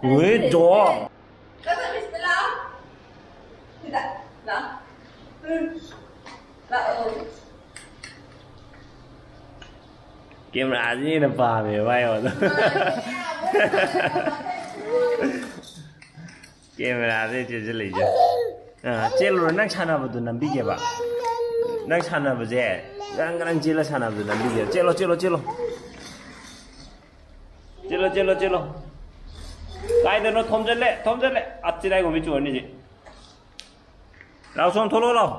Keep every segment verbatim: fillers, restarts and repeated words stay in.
Good job. ꯀꯗꯧꯔꯤꯁꯤꯅ ꯂꯥꯛꯑꯣ꯫ ꯁꯤꯗ ꯂꯥꯛꯑꯣ꯫ ꯎꯝ꯫ ꯂꯥꯛꯑꯣ꯫ ꯀꯦꯃꯦꯔꯥꯁꯤꯅ ꯍꯦꯟꯅ ꯄꯥꯝꯃꯦ ꯃꯥꯏ ꯑꯣꯗꯣ꯫ ꯀꯦꯃꯦꯔꯥꯁꯦ ꯆꯦꯟꯁꯤꯜꯂꯛꯏꯁꯦ꯫ ꯑꯥ, ꯆꯦꯜꯂꯨꯔꯣ, ꯅꯪ ꯁꯥꯟꯅꯕꯗꯨ ꯅꯝꯕꯤꯒꯦꯕ꯫ ꯅꯪ ꯁꯥꯟꯅꯕꯁꯦ ꯒꯔꯪ ꯒꯔꯪ ꯆꯦꯜꯂ ꯁꯥꯟꯅꯕꯗꯨ ꯅꯝꯕꯤꯒꯦꯕ꯫ ꯆꯦꯜꯂꯣ, ꯆꯦꯜꯂꯣ, ꯆꯦꯜꯂꯣ꯫ ꯆꯦꯜꯂꯣ, ꯆꯦꯜꯂꯣ, ꯆꯦꯜꯂꯣ꯫ ꯀꯥꯏꯗꯅꯣ ꯊꯣꯝꯖꯜꯂꯦ, ꯊꯣꯝꯖꯜꯂꯦ꯫ ꯑꯠ, ꯆꯤꯔꯥꯏꯒꯣꯝꯕꯤ ꯆꯨꯔꯅꯤ ꯍꯧꯖꯤꯛ꯫ ꯂꯥꯎ, ꯁꯣꯝ ꯊꯣꯛꯂꯛꯑꯣ ꯂꯥꯎ꯫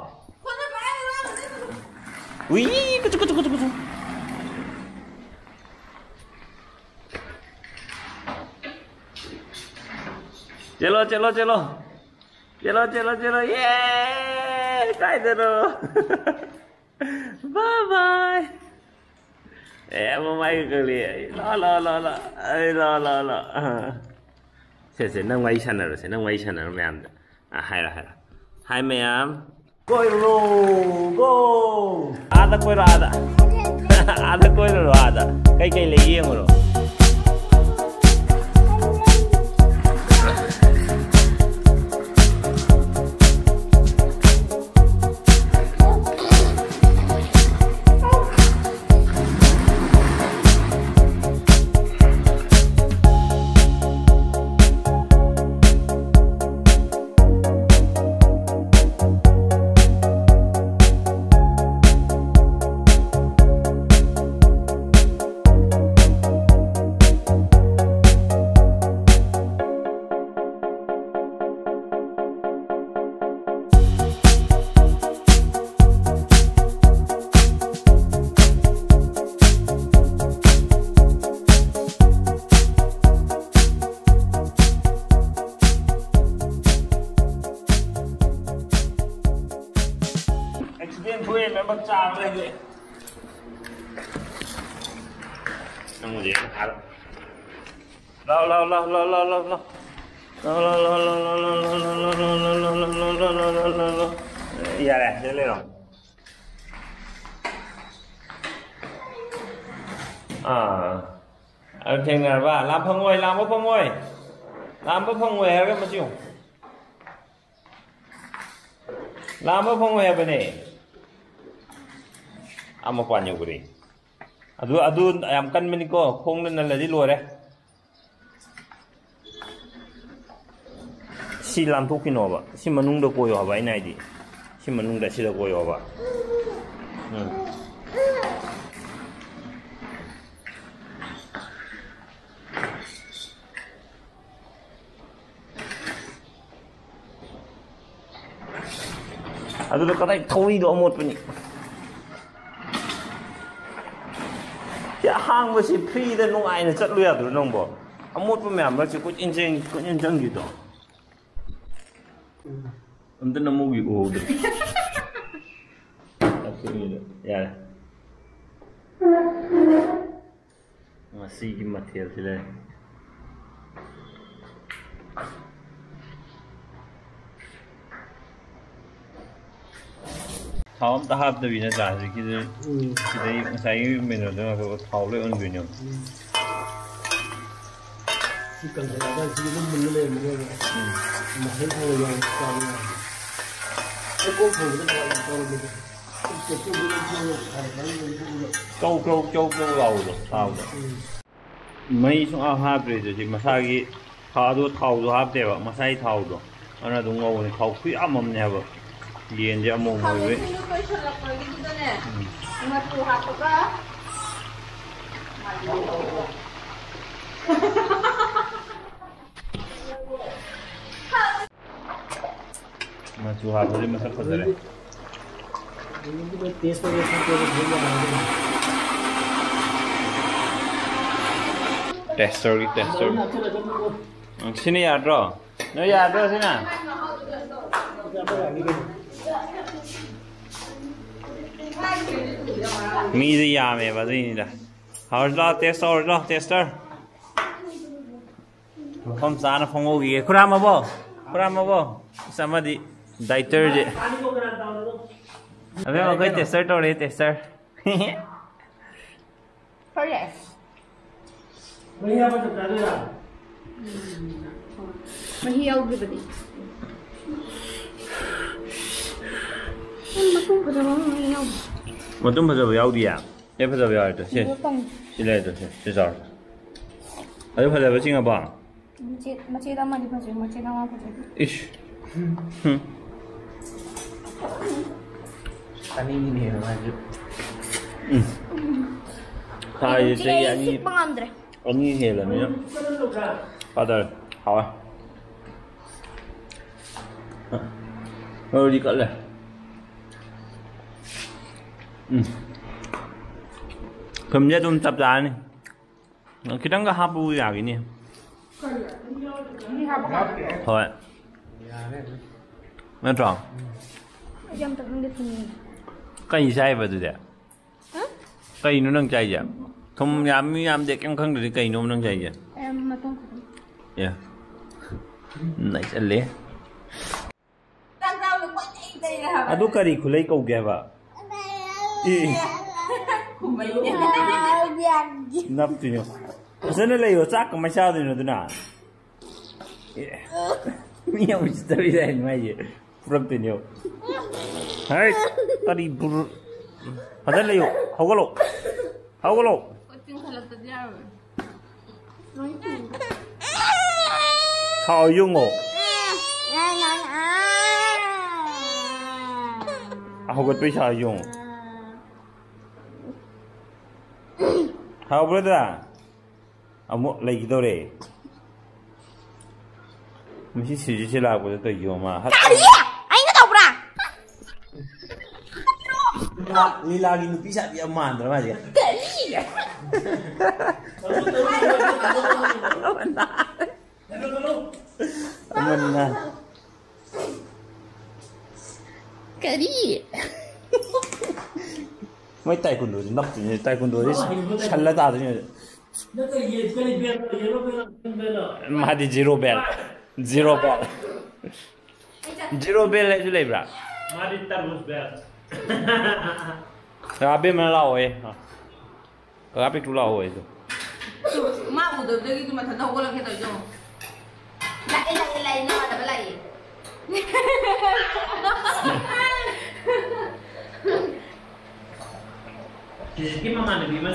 ꯎꯏ, ꯀꯨꯆꯨ, ꯀꯨꯆꯨ, ꯀꯨꯆꯨ, ꯀꯨꯆꯨ꯫ ꯆꯦꯜꯂꯣ, ꯆꯦꯜꯂꯣ, ꯆꯦꯜꯂꯣ꯫ ꯆꯦꯜꯂꯣ, ꯆꯦꯜꯂꯣ, ꯆꯦꯜꯂꯣ꯫ ꯌꯦ! ꯀꯥꯏꯗꯅꯣ? Bye bye꯫ ꯑꯦ, ꯃꯃꯥꯏꯒ ꯀꯛꯂꯤ꯫ ꯂꯥ, ꯂꯥ, ꯂꯥ, ꯂꯥ꯫ ꯑꯩ ꯂꯥ, ꯂꯥ, ꯂꯥ꯫ ꯑ꯫ ꯁꯦ, ꯁꯦ, ꯅꯪ ꯋꯥꯔꯤ ꯁꯥꯟꯅꯔꯣ, ꯁꯦ, ꯅꯪ ꯋꯥꯔꯤ ꯁꯥꯟꯅꯔꯣ ꯃꯌꯥꯝꯗ꯫ ꯑ, ꯍꯥꯏꯔꯣ, ꯍꯥꯏꯔꯣ꯫ Hi ꯃꯌꯥꯝ꯫ ꯀꯣꯏꯔꯨꯔꯣ, go! ꯑꯥꯗ ꯀꯣꯏꯔꯣ, ꯑꯥꯗ꯫ ꯑꯥꯗ ꯀꯣꯏꯔꯨꯔꯣ, ꯑꯥꯗ꯫ ꯀꯩꯀꯩ ꯂꯩ ꯌꯦꯡꯉꯨꯔꯣ꯫ Accident ꯊꯣꯛꯑꯦ, ꯃꯦꯝꯕꯔ ꯆꯥꯕ ꯂꯩꯌꯦ꯫ ꯅꯪ ꯍꯧꯖꯤꯛ ꯍꯥꯏꯔꯣ꯫ ꯂꯥꯎ, ꯂꯥꯎ, ꯂꯥꯎ, ꯂꯥꯎ, ꯂꯥꯎ, ꯂꯥꯎ, ꯂꯥꯎ꯫ ꯂꯥꯎ, ꯂꯥꯎ, ꯂꯥꯎ, ꯂꯥꯎ, ꯂꯥꯎ꯫ ꯌꯥꯔꯦ, ꯁꯤꯗ ꯂꯩꯔꯣ꯫ ꯑꯥ꯫ ꯑꯗꯨ ꯊꯦꯡꯅꯔꯕ? ꯂꯥꯝ ꯐꯪꯉꯣꯏ, ꯂꯥꯝꯕ ꯐꯪꯉꯣꯏ꯫ ꯂꯥꯝꯕ ꯐꯪꯉꯣꯏ ꯍꯥꯏꯔꯒ ꯃꯁꯤ ꯌꯦꯡꯉꯨ꯫ ꯂꯥꯝꯕ ꯐꯪꯉꯣꯏ ꯍꯥꯏꯕꯅꯦ꯫ ꯑꯥ ꯃꯄꯥꯟ ꯌꯧꯈ꯭ꯔꯦ꯫ ꯑꯗꯨ, ꯑꯗꯨ ꯌꯥꯝ ꯀꯟꯕꯅꯤꯀꯣ, ꯈꯣꯡꯗ ꯅꯜꯂꯗꯤ ꯂꯣꯏꯔꯦ꯫ ꯁꯤ ꯂꯥꯟꯊꯣꯛꯈꯤꯅꯣꯕ꯫ ꯁꯤ ꯃꯅꯨꯡꯗ ꯀꯣꯏꯌꯣ ꯍꯥꯏꯕ ꯑꯩꯅ ꯍꯥꯏꯗꯤ꯫ ꯁꯤ ꯃꯅꯨꯡꯗ ꯁꯤꯗ ꯀꯣꯏꯌꯣꯕ꯫ ꯎꯝ꯫ ꯑꯗꯨꯗ ꯀꯗꯥꯏ ꯊꯧꯔꯤꯗꯣ ꯑꯃꯣꯠꯄꯅꯤ꯫ ꯁꯤ ꯑꯍꯥꯡꯕꯁꯤ ꯐ꯭ꯔꯤꯗ ꯅꯨꯡꯉꯥꯏꯅ ꯆꯠꯂꯨ ꯌꯥꯗ꯭ꯔꯣ ꯅꯪꯕꯣ? ꯑꯃꯣꯠꯄ ꯃꯌꯥꯝ ꯃꯔꯛꯁꯦ ꯀꯣꯏꯆꯦꯟ ꯆꯦꯟ-, ꯀꯣꯏꯆꯦꯟ ꯆꯪꯈꯤꯗꯣ꯫ ꯑꯝꯇ ꯅꯃꯨꯒꯤ ꯎꯍꯧꯗ꯭ꯔꯦ꯫ ꯌꯥꯔꯦ꯫ ꯉꯁꯤꯒꯤ ꯃꯊꯦꯜꯁꯤ ꯂꯩ꯫ ꯊꯥꯎ ꯑꯝꯇ ꯍꯥꯞꯇꯕꯤ ꯅꯠꯇ꯭ꯔꯥ ꯍꯧꯖꯤꯛꯀꯤꯗꯨ? ꯎꯝ꯫ ꯁꯤꯗꯩ ꯉꯁꯥꯏꯒꯤ ꯃꯦꯅꯨꯗ ꯊꯥꯎ ꯂꯣꯏ ꯑꯣꯟꯗꯣꯏꯅꯦꯕ꯫ ꯎꯝ꯫ ꯁꯤ ꯀꯪꯁꯤꯜꯂꯛꯑꯒ ꯁꯤ ꯑꯗꯨꯝ ꯃꯨꯜꯂ ꯂꯩꯔꯝꯃꯅꯦꯕ꯫ ꯎꯝ꯫ ꯃꯍꯩ ꯑꯣꯏꯅ ꯆꯥꯕ ꯌꯥꯔꯅꯤ꯫ ꯑꯩ ꯀꯣꯛ ꯐꯧꯕꯗ ꯀꯃꯥꯏꯅ ꯇꯧꯔꯝꯃꯤꯅꯣ? ꯀ꯭ꯔꯧ ꯀ꯭ꯔꯧ ꯀ꯭ꯔꯧ ꯀ꯭ꯔꯧ ꯂꯥꯎꯕꯗꯣ ꯊꯥꯎꯗ꯫ ꯎꯝ꯫ ꯃꯩ ꯁꯨꯡꯍꯥꯞ ꯍꯥꯞꯇ꯭ꯔꯦ ꯑꯗꯨꯗꯤ ꯃꯁꯥꯒꯤ ꯊꯥꯎꯗꯣ, ꯊꯥꯎꯗꯣ ꯍꯥꯞꯇꯦꯕ, ꯃꯁꯥꯒꯤ ꯊꯥꯎꯗꯣ꯫ ꯑꯗꯨꯅ ꯑꯗꯨꯝ ꯉꯧꯕꯅꯤ꯫ ꯊꯥꯎ ꯈꯨꯌꯥꯝ ꯑꯃꯅꯦ ꯍꯥꯏꯕ꯫ ꯌꯦꯟꯁꯦ ꯑꯃꯣꯝ ꯑꯣꯏꯕꯩ꯫ ꯈꯥꯃꯦꯟꯁꯤꯟꯗꯨ ꯇꯣꯏꯁꯜꯂꯛꯄꯒꯤꯗꯨꯗꯅꯦ, ꯎꯝ꯫ ꯃꯆꯨ ꯍꯥꯞꯄꯒ ꯃꯆꯨ ꯍꯥꯞꯄꯗꯤ ꯃꯁꯛ ꯐꯖꯔꯦ꯫ Taster ꯒꯤ taster꯫ ꯎꯝ, ꯁꯤꯅ ꯌꯥꯗ꯭ꯔꯣ? ꯅꯣꯏ ꯌꯥꯗ꯭ꯔꯣ ꯁꯤꯅ? ꯃꯤꯁꯦ ꯌꯥꯝꯃꯦꯕ ꯑꯗꯨꯏꯅꯤꯗ꯫ ꯍꯧꯔꯁꯤ ꯂꯥꯎ, taste ꯇꯧꯔꯁꯤ ꯂꯥꯎ, taster꯫ ꯃꯐꯝ ꯆꯥꯅ ꯐꯝꯍꯧꯈꯤꯒꯦ꯫ ꯈꯨꯔꯥꯝꯃꯕꯣ? ꯈꯨꯔꯥꯝꯃꯕꯣ? ꯑꯁ, ꯑꯃꯗꯤ dieters ꯁꯦ꯫ ꯑꯕꯦꯝꯃ, ꯑꯩꯈꯣꯏ taster ꯇꯧꯔꯦ, taster꯫ ꯐꯔꯦ꯫ ꯃꯍꯤ ꯌꯥꯎꯗ꯭ꯔꯤꯕꯅꯤ꯫ ꯃꯇꯨꯝ ꯐꯖꯕ ꯑꯃ ꯃꯍꯤ ꯌꯥꯎꯗ꯭ꯔꯤ꯫ ꯃꯇꯨꯝ ꯐꯖꯕ ꯌꯥꯎꯗꯤꯌꯦ? ꯑꯦ, ꯐꯖꯕ ꯌꯥꯎꯔꯦ ꯇꯨ꯫ ꯁꯤ, ꯁꯤꯗ ꯇꯪ꯫ ꯁꯤ ꯂꯩꯔꯦ ꯇꯨ, ꯁꯤ, ꯁꯤ ꯆꯥꯎꯔꯦ꯫ ꯑꯗꯨ ꯐꯖꯕ ꯆꯤꯡꯉꯕꯣ? ꯃꯆꯦꯠ, ꯃꯆꯦꯠ ꯑꯃꯗꯤ ꯐꯖꯩ, ꯃꯆꯦꯠ ꯑꯃ ꯐꯖꯩ꯫ ꯏꯁ꯫ ꯍꯨꯝ꯫ ꯆꯥꯅꯤꯡꯉꯤꯅꯦ ꯃꯥꯁꯨ꯫ ꯎꯝ꯫ ꯊꯥꯁꯦ ꯆꯍꯤ ꯑꯩ ꯑꯅꯤ, ꯆꯤꯛꯄ ꯉꯝꯗ꯭ꯔꯦ꯫ ꯑꯅꯤ ꯍꯦꯜꯂꯃꯤꯅ꯫ ꯐꯥꯗꯔ, ꯍꯥꯎꯋꯦ꯫ ꯃꯔꯨꯗꯤ ꯀꯜꯂꯦ꯫ ꯎꯝ꯫ ꯊꯨꯝꯁꯦ ꯑꯗꯨꯝ ꯆꯞ ꯆꯥꯔꯅꯤ꯫ ꯈꯤꯇꯪꯒ ꯍꯥꯞꯄꯕꯨ ꯌꯥꯒꯤꯅꯤ꯫ ꯍꯣꯏ꯫ ꯅꯠꯇ꯭ꯔꯣ? ꯑꯩꯗꯤ ꯑꯝꯇ ꯈꯪꯗꯦ ꯊꯨꯝ꯫ ꯀꯩ ꯆꯥꯏꯕ ꯑꯗꯨꯗꯤ? ꯍꯥ? ꯀꯩꯅꯣ ꯅꯪ ꯆꯥꯏꯁꯦ? ꯊꯨꯝ ꯌꯥꯝꯃꯤ ꯌꯥꯝꯗꯦ ꯀꯩꯝ ꯈꯪꯗ꯭ꯔꯗꯤ ꯀꯩꯅꯣꯕ ꯅꯪ ꯆꯥꯏꯁꯦ? ꯑꯦ, ꯃꯇꯣꯡ ꯈꯛꯇꯅꯤ꯫ ꯑꯦ꯫ ꯅꯩꯁꯜꯂꯦ꯫ ꯆꯥꯛ ꯆꯥꯕꯗ ꯀꯣꯏꯆꯩ ꯆꯩꯔꯦ ꯍꯥꯏꯕ꯫ ꯑꯗꯨ ꯀꯔꯤ ꯈꯨꯂꯩ ꯀꯧꯒꯦ ꯍꯥꯏꯕ? ꯏ꯫ ꯈꯨꯝꯕꯩꯅꯦ꯫ ꯅꯞꯇꯣꯏꯅꯦ꯫ ꯐꯖꯅ ꯂꯩꯌꯣ, ꯆꯥꯛ ꯀꯃꯥꯏ ꯆꯥꯗꯣꯏꯅꯣ ꯑꯗꯨꯅ? ꯑꯦ꯫ ꯃꯤ ꯌꯥꯝ ꯎꯁꯤꯠꯇꯕꯩ ꯇꯥꯏꯞꯅꯤ ꯃꯥꯏꯁꯦ꯫ ꯐꯨꯔꯛꯇꯣꯏꯅꯦ꯫ ꯍꯩ, ꯀꯔꯤ ꯕꯨꯔ-, ꯐꯖꯅ ꯂꯩꯌꯨ꯫ ꯍꯧꯒꯠꯂꯣ꯫ ꯍꯧꯒꯠꯂꯣ꯫ ꯄꯣꯠ ꯆꯤꯡꯈꯠꯂꯛꯇꯗꯤ ꯌꯥꯔꯣꯏ꯫ ꯁꯥꯎ ꯌꯦꯡꯉꯣ꯫ ꯍꯧꯒꯠꯄꯩ ꯁꯥꯎ ꯌꯦꯡꯉꯣ꯫ ꯍꯥꯎꯕ꯭ꯔꯗ? ꯑꯃꯨꯛ ꯂꯩꯈꯤꯗꯧꯔꯦ꯫ ꯃꯁꯤ ꯁꯤꯔꯤꯁꯦ ꯂꯥꯛꯄꯗ ꯇꯧꯏꯁꯤꯕꯣ ꯃꯥ? ꯀꯔꯤ? ꯑꯩꯅ ꯇꯧꯕ꯭ꯔꯥ? ꯂꯤꯂꯥ-, ꯂꯤꯂꯥꯒꯤ ꯅꯨꯄꯤ ꯁꯥꯕꯤ ꯌꯥꯝ ꯃꯥꯟꯗ꯭ꯔ ꯃꯥꯁꯦ? ꯀꯔꯤ? ꯑꯃꯅ꯫ ꯀꯔꯤ? ꯃꯣꯏ ꯇꯥꯏꯀꯨꯟꯗꯣꯁꯦ ꯅꯞꯇꯣꯏꯅꯦ, ꯇꯥꯏꯀꯨꯟꯗꯣꯁꯦ ꯁꯜꯂ ꯇꯥꯗꯣꯏꯅꯦ꯫ ꯅꯠꯇꯦ, ꯌꯦ-, ꯀꯔꯤ bell ꯅꯣ? Yellow bell ꯂꯣ, green bell ꯂꯣ? ꯃꯥꯗꯤ zero bell꯫ Zero bell꯫ Zero bell ꯍꯥꯏꯁꯨ ꯂꯩꯕ꯭ꯔꯥ? ꯃꯥꯗꯤ ꯇꯔꯕꯨꯖ bell꯫ ꯀꯀꯥ ꯕꯦꯝꯃ ꯂꯥꯛꯑꯣꯌꯦ꯫ ꯀꯀꯥ ꯄꯤꯛꯇ꯭ꯔꯨ ꯂꯥꯛꯑꯣꯌꯦ꯫ ꯃꯥ ꯎꯗꯕꯗꯒꯤ ꯑꯗꯨꯝ ꯃꯊꯟꯇ ꯍꯧꯒꯠꯂꯛꯀꯦ ꯇꯧꯔꯤꯗꯣ꯫ ꯂꯥꯛꯑꯦ, ꯂꯥꯛꯑꯦ, ꯂꯥꯛꯑꯦ, ꯅꯃꯥꯟꯅꯕ ꯂꯥꯛꯑꯦ꯫ ꯁꯤꯖꯤꯠꯀꯤ ꯃꯃꯥꯟꯅꯕꯤ ꯑꯃ꯫